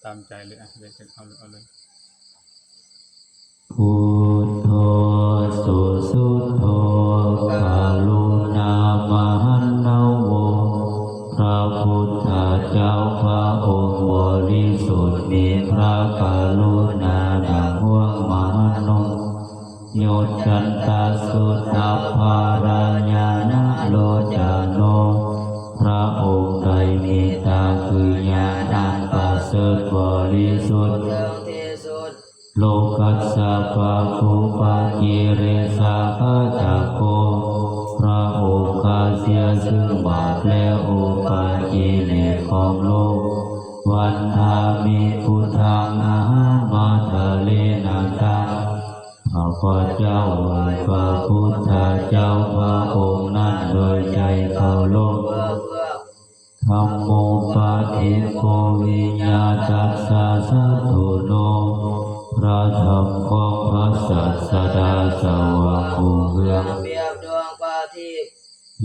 ຕາມໃຈເລີຍ ເອົາເລີຍ ເອົາເລີຍ ພຸດໂທ ສຸສຸດໂທ ກະລຸນາມະຫັນນະວົງ ພະພຸດທະເຈົ້າພະອົງບໍລິສຸດ ມີພະກະລຸນາດັ່ງຮ່ວງມະຫານົງ ໂຍດຈັນຕະສຸດທັບພະລະຍານະໂລຈະໂນ ພະອົງໄດ້ມີຕາຄືຍານອັນປະເສີດບໍລິສຸດ ໂລກັດສະປະພູປະກິເລສາຄະຕະໂກ ພະອົງຂ້າເສຍຊຶ່ງບາບ ແລະ ອຸປະກິເລດຂອງໂລກ ວັນທາມິພຸດທັງ ອະຫັງ ມັດທະເລນະຕັງ ຂ້າພະເຈົ້າໄຫວ້ພະພຸດທະເຈົ້າພະອົງນັ້ນດ້ວຍໃຈເຄົາລົບ ທຳໂມປະຕິໂກ ວິຍາຕັດສະ ສັດຖຸໂນ ພະທຳຂອງພະສັດສະດາສະຫວ່າງຮຸ່ງເຮືອງ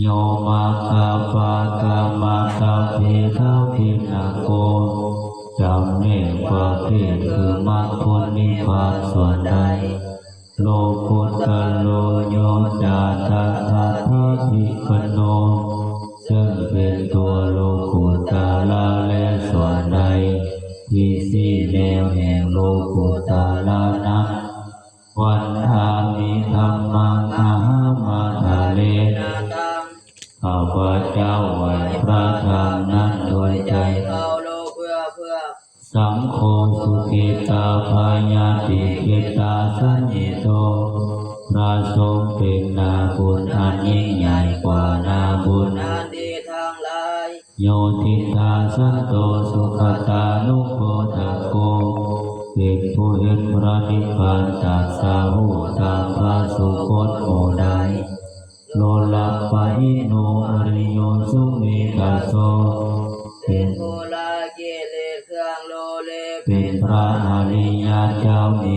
ໂຍ ມັກຄະປະກະມັດຕະເພທະວິນນະໂກ ຈຳແນກປະເພດຄືມັກຜົນນິບພານສ່ວນໃດ ໂລກຸດຕະໂລ ໂຍ ຈາຕະທາທາທິປັນໂນ ເຊິ່ງເປັນຕົວໂລກຸດຕະລະແລະສ່ວນໃດ ທີ່ຊີ້ແນວແຫ່ງໂລກຸດຕະລະນັ້ນ ວັນທາມິທັມມັງ ອະຫັງ ມັດທະເລນະຕັງ ຂ້າພະເຈົ້າໄຫວ້ພະທຳນັ້ນດ້ວຍໃຈເຄົາລົບ ສັງໂຄ ສຸກິດຕາພະຍາທິກິດຕາສັນຍິໂຕ ພະສົງເປັນນາບຸນອັນຍິ່ງໃຫຍ່ກວ່ານາບຸນອັນດີທັງຫຼາຍ ໂຍ ທິດຖາສັນໂຕ ສຸຂະຕານຸໂພທະໂກ ເປັນຜູ້ເຫັນພະນິບພານ ຕັດສະຮູ້ຕາມພະສຸຄົດໝູ່ໃດ ໂລລະປະຫິໂນ ອະລິໂຍ ສຸວິຕະໂສ ເປັນຜູ້ລະກິເລດເຄື່ອງໂລເລ ເປັນພະອະລິຍະເຈົ້າມີ